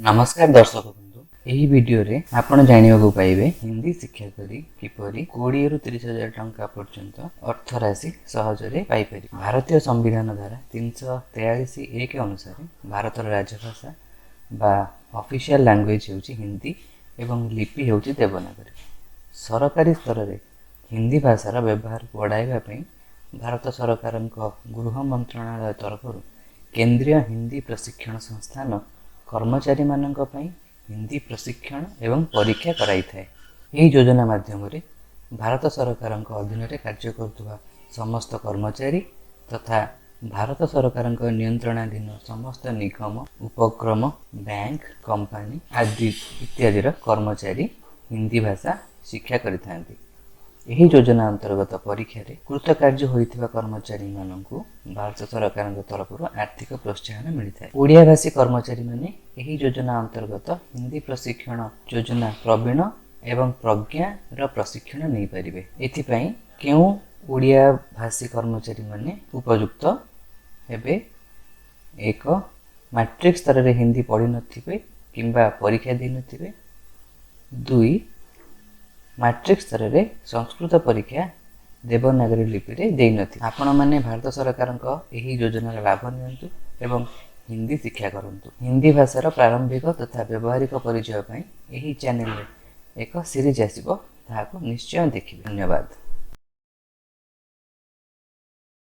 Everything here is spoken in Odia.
ନମସ୍କାର ଦର୍ଶକ ବନ୍ଧୁ, ଏହି ଭିଡ଼ିଓରେ ଆପଣ ଜାଣିବାକୁ ପାଇବେ ହିନ୍ଦୀ ଶିକ୍ଷା କରି କିପରି 20ରୁ 30 ହଜାର ଟଙ୍କା ପର୍ଯ୍ୟନ୍ତ ଅର୍ଥରାଶି ସହଜରେ ପାଇପାରିବେ। ଭାରତୀୟ ସମ୍ବିଧାନ ଧାରା 343(1) ଅନୁସାରେ ଭାରତର ରାଜଭାଷା ବା ଅଫିସିଆଲ ଲାଙ୍ଗୁଏଜ ହେଉଛି ହିନ୍ଦୀ ଏବଂ ଲିପି ହେଉଛି ଦେବନାଗରୀ। ସରକାରୀ ସ୍ତରରେ ହିନ୍ଦୀ ଭାଷାର ବ୍ୟବହାର ବଢ଼ାଇବା ପାଇଁ ଭାରତ ସରକାରଙ୍କ ଗୃହ ମନ୍ତ୍ରଣାଳୟ ତରଫରୁ କେନ୍ଦ୍ରୀୟ ହିନ୍ଦୀ ପ୍ରଶିକ୍ଷଣ ସଂସ୍ଥାନ କର୍ମଚାରୀମାନଙ୍କ ପାଇଁ ହିନ୍ଦୀ ପ୍ରଶିକ୍ଷଣ ଏବଂ ପରୀକ୍ଷା କରାଇଥାଏ। ଏହି ଯୋଜନା ମାଧ୍ୟମରେ ଭାରତ ସରକାରଙ୍କ ଅଧୀନରେ କାର୍ଯ୍ୟ କରୁଥିବା ସମସ୍ତ କର୍ମଚାରୀ ତଥା ଭାରତ ସରକାରଙ୍କ ନିୟନ୍ତ୍ରଣାଧୀନ ସମସ୍ତ ନିଗମ, ଉପକ୍ରମ, ବ୍ୟାଙ୍କ, କମ୍ପାନୀ ଆଦି ଇତ୍ୟାଦିର କର୍ମଚାରୀ ହିନ୍ଦୀ ଭାଷା ଶିକ୍ଷା କରିଥାନ୍ତି। ଏହି ଯୋଜନା ଅନ୍ତର୍ଗତ ପରୀକ୍ଷାରେ କୃତକାର୍ଯ୍ୟ ହୋଇଥିବା କର୍ମଚାରୀମାନଙ୍କୁ ଭାରତ ସରକାରଙ୍କ ତରଫରୁ ଆର୍ଥିକ ପ୍ରୋତ୍ସାହନ ମିଳିଥାଏ। ଓଡ଼ିଆ ଭାଷୀ କର୍ମଚାରୀମାନେ ଏହି ଯୋଜନା ଅନ୍ତର୍ଗତ ହିନ୍ଦୀ ପ୍ରଶିକ୍ଷଣ ଯୋଜନା ପ୍ରବୀଣ ଏବଂ ପ୍ରଜ୍ଞାର ପ୍ରଶିକ୍ଷଣ ନେଇପାରିବେ। ଏଥିପାଇଁ କେଉଁ ଓଡ଼ିଆ ଭାଷୀ କର୍ମଚାରୀମାନେ ଉପଯୁକ୍ତ ହେବେ? ଏକ, ମାଟ୍ରିକ ସ୍ତରରେ ହିନ୍ଦୀ ପଢ଼ିନଥିବେ କିମ୍ବା ପରୀକ୍ଷା ଦେଇନଥିବେ। ଦୁଇ, ମାଟ୍ରିକ ସ୍ତରରେ ସଂସ୍କୃତ ପରୀକ୍ଷା ଦେବନାଗରୀ ଲିପିରେ ଦେଇନଥିବେ। ଆପଣମାନେ ଭାରତ ସରକାରଙ୍କ ଏହି ଯୋଜନାର ଲାଭ ନିଅନ୍ତୁ ଏବଂ ହିନ୍ଦୀ ଶିକ୍ଷା କରନ୍ତୁ। ହିନ୍ଦୀ ଭାଷାର ପ୍ରାରମ୍ଭିକ ତଥା ବ୍ୟବହାରିକ ପରିଚୟ ପାଇଁ ଏହି ଚ୍ୟାନେଲରେ ଏକ ସିରିଜ୍ ଆସିବ, ତାହାକୁ ନିଶ୍ଚୟ ଦେଖିବେ। ଧନ୍ୟବାଦ।